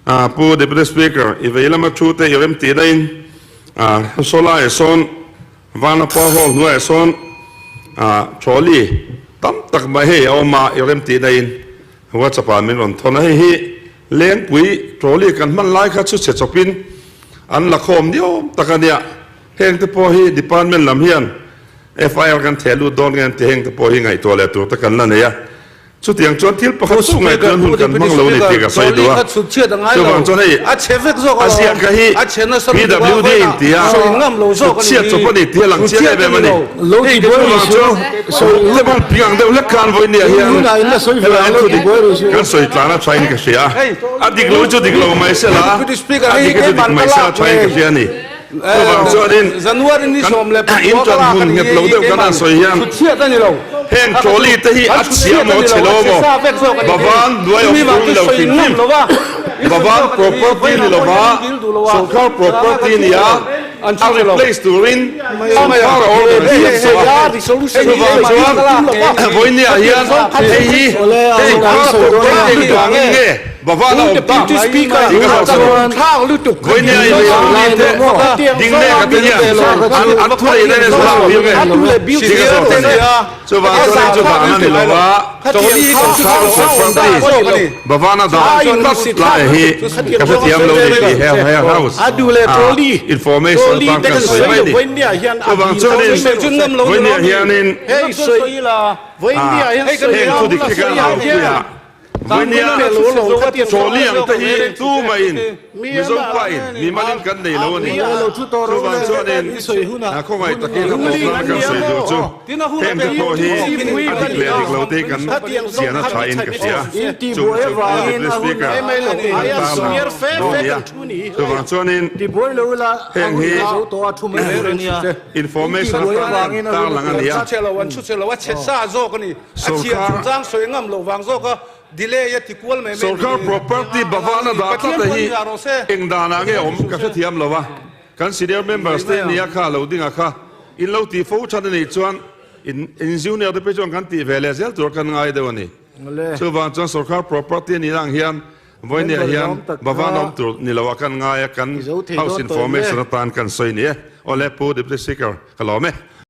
Pu Deputy Speaker, i vei lama thu te i rem tih daihin saw laiah sawn Vanapa Hall hnuaiah sawn trolley tam tak mai hei a awm a, i rem tih daihin WhatsApp ah min rawn thawn a. Hei hi Lengpui trolley kan hman lai kha chu chhe chawpin an la khawm niawm tak a nia. Heng te pawh hi department lam hian FIR kan theh lut dawn nge an ti heng te pawh hi ngaihtuah leh tur te kan la nei a. Chutiang chuan thil pakhat chu ngaihtuah hun kan hmang lo a ni tih ka sawi duh a. Chuvang chuan hei a ziak kha hi PWD in ti a, chhutchhiat chawp a ni tih a lang chiang em em a ni. Chuvang chuan te bul ping ang deuh hlek khan vawinia hian helai an thu dik kan sawi tlan a thain ka hria a. A dik lo chu dik lo mai sela, a dik hi chu dik mai sela thain ka hria a ni. Chuvang chuanin kan inṭan hmun nghet lo deuh kan han sawi hian heng trolley te hi a chhia maw chhe lo maw Bavan hnuai awm tur ni lo hrim hrim Bavan property ni lova sawrkar property nia a replace turin sawrkar a order an siam tawh a chuvang chuan vawinia hian hei hi hei property ni vangin nge Bavan a awm tak tih ka zawh chu Vawinia in Trolley te ding leh ka te hian an an thu neih na hian zah phir nge tih ka zawh ta ni. Chuvang chuan hei chu van a ni lo a, sawrkar property Bavan a dah tlat lai hi ka hrethiam lo ni tih he he house ah information tan kan sawi mai ni. Chuvang chuanin Vawinia hianin heng thu dik hi kan au pui a. Vawinia trolley ang te hi tumah-in Mizo pain mimalin kan nei lo a ni. Chuvang chuanin khawngaih takin a tawp nana kan sawi duh chu heng te pawh hi a dik leh dik lo te hi kan chian a thain ka hria. Chung chu Pu Deputy Speaker kan tarlang dawn a ni a. Chuvang chuanin heng hi information atan kan tarlang a ni a. Sorkar Sorkar property Bhavana dah tlat a hi eng danah nge awm ka hrethiam lo a, kan senior members te nia kha lo ding a kha in lo tih fo than a nih chuan in in junior te phei chuan kan tih ve leh zel tur kan ngai deuh a ni. Chuvang chuan sorkar property a nih ang hian vawinia hian Bhavana awm tur ni lo a kan ngai a kan house information atan kan sawi ni e. Awle Pu Deputy Speaker ka lawm e.